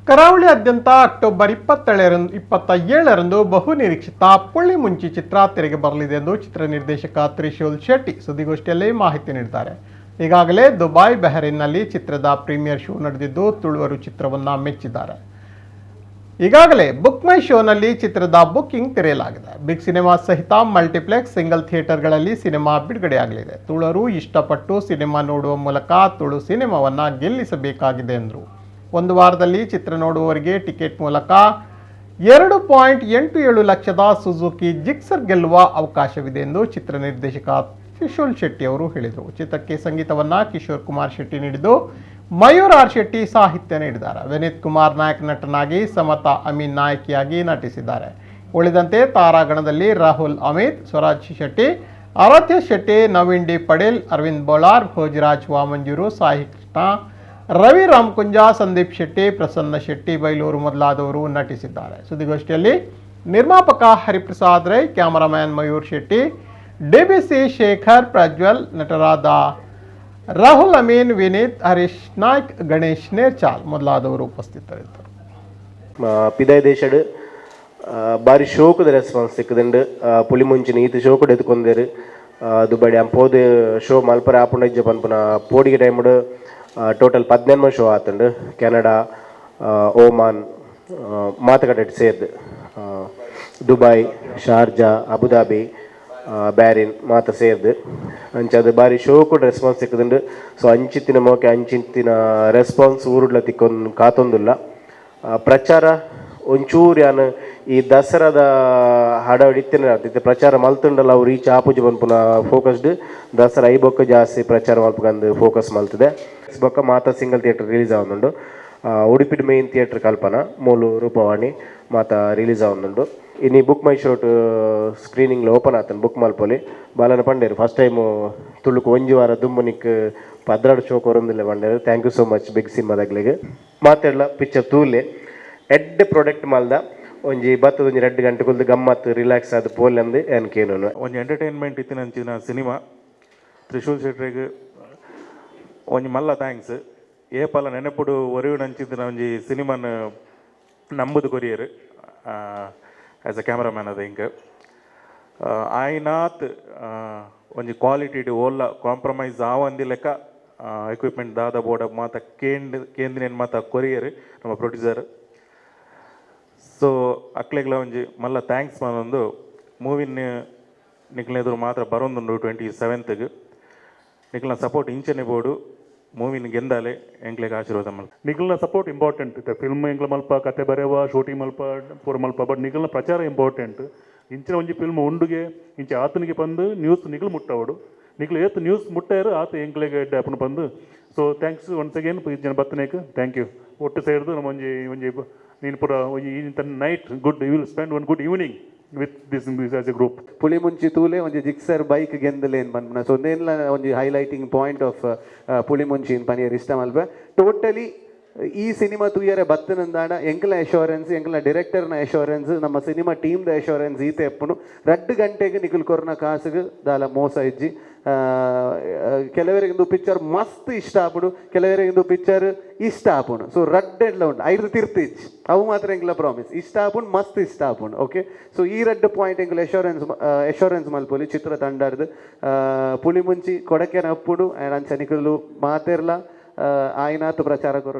ಕರಾವಳಿಯಾದ್ಯಂತ ಅಕ್ಟೋಬರ್ 27ರಂದು ಬಹು ನಿರೀಕ್ಷಿತ ಪುಳ್ಳಿಮುಂಚಿ ಚಿತ್ರ ತೆರೆಗೆ ಬರಲಿದೆ ಎಂದು ಚಿತ್ರ ನಿರ್ದೇಶಕ ತ್ರಿಶೂಲ್ ಶೆಟ್ಟಿ ಸುದ್ದಿಗೋಷ್ಠಿಯಲ್ಲಿ ಮಾಹಿತಿ ನೀಡಿದ್ದಾರೆ. ಈಗಾಗಲೇ ದುಬೈ, ಬೆಹರಿನ್ನಲ್ಲಿ ಚಿತ್ರದ ಪ್ರೀಮಿಯರ್ ಶೋ ನಡೆದಿದ್ದು, ತುಳುವರು ಚಿತ್ರವನ್ನು ಮೆಚ್ಚಿದ್ದಾರೆ. ಈಗಾಗಲೇ ಬುಕ್ ಮೈ ಶೋನಲ್ಲಿ ಚಿತ್ರದ ಬುಕ್ಕಿಂಗ್ ತೆರೆಯಲಾಗಿದೆ. ಬಿಗ್ ಸಿನಿಮಾ ಸಹಿತ ಮಲ್ಟಿಪ್ಲೆಕ್ಸ್, ಸಿಂಗಲ್ ಥಿಯೇಟರ್ಗಳಲ್ಲಿ ಸಿನಿಮಾ ಬಿಡುಗಡೆಯಾಗಲಿದೆ. ತುಳುವರು ಇಷ್ಟಪಟ್ಟು ಸಿನಿಮಾ ನೋಡುವ ಮೂಲಕ ತುಳು ಸಿನಿಮಾವನ್ನು ಗೆಲ್ಲಿಸಬೇಕಾಗಿದೆ ಎಂದರು. ಒಂದು ವಾರದಲ್ಲಿ ಚಿತ್ರ ನೋಡುವವರಿಗೆ ಟಿಕೆಟ್ ಮೂಲಕ 2.87 ಲಕ್ಷದ ಸುಜುಕಿ ಜಿಕ್ಸರ್ ಗೆಲ್ಲುವ ಅವಕಾಶವಿದೆ ಎಂದು ಚಿತ್ರ ನಿರ್ದೇಶಕ ತ್ರಿಶೂಲ್ ಶೆಟ್ಟಿ ಅವರು ಹೇಳಿದರು. ಚಿತ್ರಕ್ಕೆ ಸಂಗೀತವನ್ನ ಕಿಶೋರ್ ಕುಮಾರ್ ಶೆಟ್ಟಿ ನೀಡಿದ್ದು, ಮಯೂರ್ ಆರ್ ಶೆಟ್ಟಿ ಸಾಹಿತ್ಯ ನೀಡಿದ್ದಾರೆ. ವಿನೀತ್ ಕುಮಾರ್ ನಾಯಕ ನಟನಾಗಿ, ಸಮತಾ ಅಮೀನ್ ನಾಯಕಿಯಾಗಿ ನಟಿಸಿದ್ದಾರೆ. ಉಳಿದಂತೆ ತಾರಾಗಣದಲ್ಲಿ ರಾಹುಲ್ ಅಮಿತ್, ಸ್ವರಾಜ್ ಶೆಟ್ಟಿ, ಆರಾಧ್ಯ ಶೆಟ್ಟಿ, ನವೀನ್ ಡಿ ಪಡೇಲ್, ಅರವಿಂದ್ ಬೋಳಾರ್, ಭೋಜರಾಜ್ ವಾಮಂಜೂರು, ಸಾಯಿ ಕೃಷ್ಣ, ರವಿ ರಾಮಕುಂಜ, ಸಂದೀಪ್ ಶೆಟ್ಟಿ, ಪ್ರಸನ್ನ ಶೆಟ್ಟಿ ಬೈಲೂರು ಮೊದಲಾದವರು ನಟಿಸಿದ್ದಾರೆ. ಸುದ್ದಿಗೋಷ್ಠಿಯಲ್ಲಿ ನಿರ್ಮಾಪಕ ಹರಿಪ್ರಸಾದ್ ರೈ, ಕ್ಯಾಮರಾಮ್ಯಾನ್ ಮಯೂರ್ ಶೆಟ್ಟಿ, ಡಿಬಿಸಿ ಶೇಖರ್, ಪ್ರಜ್ವಲ್, ನಟರಾದ ರಾಹುಲ್ ಅಮೀನ್, ವಿನೀತ್, ಹರೀಶ್ ನಾಯ್ಕ್, ಗಣೇಶ್ ನೇರ್ಚಾಲ್ ಮೊದಲಾದವರು ಉಪಸ್ಥಿತರಿದ್ದರು. ಪಿದಾಯ್ ದೇಶಡ್ ಬಾರಿ ಶೋಕುದ ರೆಸ್ಪಾನ್ಸ್ ತಿಕ್ಕುದುಂಡು. ಪುಳಿ ಮುಂಚಿನ ಈತ್ ಶೋಕುಡು ಎತ್ಕೊಂದೇರು. ದುಬೈ ಪೋದು ಶೋ ಮಲ್ಪರೆ ಆಪುಂಡ ಇಜ್ಜ ಪನ್ಪುನ ಪೋಡಿಗೆ ಟೈಮ್ಡ್ ಟೋಟಲ್ 18 ಶೋ ಆತುಂಡು. ಕೆನಡಾ, ಓಮಾನ್ ಮಾತುಕತೆ ಸೇರ್ದು, Dubai, Sharjah, Abu Dhabi, Bahrain ಮಾತ ಸೇರ್ದು. ಅಂಚ ಅದು ಬಾರಿ ಶೋಕುಡ್ ರೆಸ್ಪಾನ್ಸ್ ತಿಕ್ಕುದುಂಡು. ಸೊ ಅಂಚಿತ್ತಿನ ಮೋಕೆ ಅಂಚಿತ್ತಿನ ರೆಸ್ಪಾನ್ಸ್ ಊರುಡ್ಲ ತಿಕ್ಕೊಂದು ಕಾತೊಂದುಲ್ಲ. ಪ್ರಚಾರ ಒಂಚೂರು ಯಾನ್ ಈ ದಸರಾದ ಹಡವಡಿ ಇತ್ತಿನ ಇತ್ತೆ ಪ್ರಚಾರ ಮಲ್ತುಂಡಲ ಅವು ರೀಚ್ ಆಪುಜಿ ಪನ್ಪುನ ಫೋಕಸ್ಡ್ ದಸರಾ I ಬೊಕ್ಕ ಜಾಸ್ತಿ ಪ್ರಚಾರ ಮಲ್ಪುಗಂದು ಫೋಕಸ್ ಮಲ್ತದೆ. ಬೊಕ್ಕ ಮಾತ single theatre release ಆವೊಂದುಂಡು. ಉಡುಪಿಡ್ main theatre ಕಲ್ಪನಾ, ಮೂಲು ರೂಪವಾಣಿ ಮಾತ ರಿಲೀಸ್ ಆವೊಂದುಂಡು. ಇನಿ ಬುಕ್ ಮೈ ಶೋಟ್ ಸ್ಕ್ರೀನಿಂಗ್ ಓಪನ್ ಆತನ್, ಬುಕ್ ಮಲ್ಪೊಲಿ. ಬಾಲನ ಪಂಡೇರು, ಫಸ್ಟ್ ಟೈಮ್ ತುಳುಕು ಒಂಜಿ ವಾರ ದುಂಬುನಿಕ್ 12 ಶೋ ಕೊರೊಂದಿಲ್ಲ ಪಂಡೇರು. Thank you so much big ಸಿನಿಮಾದಾಗ್ಲಿಗೆ. ಮಾತೆರ್ಲ picture ತೂಲೆ. ಎಡ್ಡೆ ಪ್ರಾಡಕ್ಟ್ ಮಲ್ದ. ಒಂಜಿ ಬತ್ತದ ಒಂಜಿ 2 ಗಂಟೆ ಕುಲ್ದು ಗಮ್ಮತ್ ರಿಲ್ಯಾಕ್ಸ್ ಆದ್ ಪೋಲೆಂದು ಏನ್ ಕೇನು. ಒಂಜಿ ಎಂಟರ್ಟೈನ್ಮೆಂಟ್ ಇತ್ತಿನಂಚಿನ ಸಿನಿಮಾ. ತ್ರಿಶೂಲ್ ಶೆಟ್ರೆಗ್ ಒಂಜಿ ಮಲ್ಲ thanks. ಏಪಲ ನೆನಪುಡು ಒರಿಯುನಂಚಿತ್ತಿನ ಒಂಜಿ cinnamon ನಂಬುದು courier as a cameraman. ಅದು ಇಂಕ್ ಆಯ್ನಾತ್ ಒಂಜಿ ಕ್ವಾಲಿಟಿ ಓಲ್ಲ ಕಾಂಪ್ರಮೈಸ್ ಆವಂದಿ ಲೆಕ್ಕ ಎಕ್ವಿಪ್ಮೆಂಟ್ ದಾದ ಬೋಡ ಮಾತ ಕೇಂದ್ ಕೇಂದ್ರೇನು ಮಾತ ಕೊರಿಯರ್ ನಮ್ಮ ಪ್ರೊಡ್ಯೂಸರ್. ಸೊ ಅಕ್ಲೆಗ್ಲ ಒಂಜಿ ಮಲ್ಲ thanks ಮನೊಂದು ಮೂವಿನ್ ನಿಕ್ಲೆನ ಎದುರು ಮಾತ್ರ ಬರೋಂದುಂಡು 27ಗೆ. ನಿಕ್ಲೆನ ಸಪೋರ್ಟ್ ಇಂಚನೆ ಬೋಡು. ಮೂವಿನ ಗೆಂದಾಲೆ, ಎಂಕ್ಲೆಗ್ ಆಶೀರ್ವಾದ ಮಲ್. ನಿಗಲ್ನ support important. Film ಎಂಕ್ಲ ಮಲ್ಪ, ಕತೆ ಬರೆವ, ಶೂಟಿಂಗ್ ಮಲ್ಪ, ಪೂರ ಮಲ್ಪ, ಬಟ್ ನಿಗಲ್ನ ಪ್ರಚಾರ ಇಂಪಾರ್ಟೆಂಟ್. ಇಂಚಿನ ಒಂಜಿ ಫಿಲ್ಮ್ ಉಂಡುಗೆ, ಇಂಚ ಆತನಿಗೆ ಬಂದು ನ್ಯೂಸ್ ನಿಗಲ್ ಮುಟ್ಟವಡು. ನಿಗ್ಲು ಏತ್ ನ್ಯೂಸ್ ಮುಟ್ಟಾರು, ಆತ ಎಂಕ್ಲೆಗ್ ಎಡ್ಡೆ ಆಪುನ ಬಂದು. So thanks once again ಜನ ಬತ್ತನೇಕ್. Thank you. ಒಟ್ಟು ಸೇರ್ದು ನಮ್ಮ ಒಂಜಿ ಒಂಜಿ ನೀನು ಪೂರ ಒಂಜಿ night good, you will spend one good evening with this as a group. ಪುಳಿ ಮುಂಚಿ ತೂಲೆ, ಒಂಜಿ ಜಿಕ್ಸರ್ ಬೈಕ್ ಗೆಂದಲೇನ್ ಪನ್ಪುನ. ಸೊ ಒಂದೇನ್ಲ ಒಂಜಿ highlighting point of ಪುಳಿ ಮುಂಚಿ ಪನಿಯರ್ ಇಷ್ಟ ಮಲ್ಪ. ಟೋಟಲಿ ಈ ಸಿನಿಮಾ ತೂಯರೆ ಬತ್ತನಂದಾಡ ಎಂಕಲ ಅಶೋರೆನ್ಸ್, ಎಂಕಲ ಡೈರೆಕ್ಟರ್ನ ಅಶೋರೆನ್ಸ್, ನಮ್ಮ ಸಿನಿಮಾ ಟೀಮ್ದ ಅಶೋರೆನ್ಸ್ ಈತೆ ಎಪ್ಪುನು, 2 ಗಂಟೆಗೆ ನಿಕುಲ್ ಕೊರ್ನ ಕಾಸುಗೆ ದಾಲ ಮೋಸ ಇಜ್ಜಿ. ಕೆಲವರಿಗೆ ಇಂದು ಪಿಕ್ಚರ್ ಮಸ್ತ್ ಇಷ್ಟ ಆಪುಂಡು, ಕೆಲವರಿಗೆ ಇಂದು ಪಿಕ್ಚರ್ ಇಷ್ಟ ಆಪುಂಡು. ಸೊ ರಡ್ಡ್ ಎಡ್ಲ ಉಂಡು, ಐದು ತಿರ್ತು ಇಜ್ಜಿ. ಅವು ಮಾತ್ರ ಎಂಕಲ ಪ್ರಾಮಿಸ್. ಇಷ್ಟ ಆಪುಂಡು, ಮಸ್ತ್ ಇಷ್ಟ ಆಪುಂಡು. ಓಕೆ, ಸೊ ಈ ರಡ್ಡ್ ಪಾಯಿಂಟ್ ಎಂಕಲ ಅಶೋರೆನ್ಸ್ ಅಶೋರೆನ್ಸ್ ಮಲ್ಪೊಲಿ ಚಿತ್ರ ತಂಡಾರ್ದು. ಪುಳಿ ಮುಂಚಿ ಕೊಡಕೆನ ಅಪ್ಪುಡು ಆ್ಯಂಡ್ ಅಂಚ ನಿಕುಲು ಮಾತೆರ್ಲ ಆಯ್ನಾತ್ ಪ್ರಚಾರ ಕೊರಡು.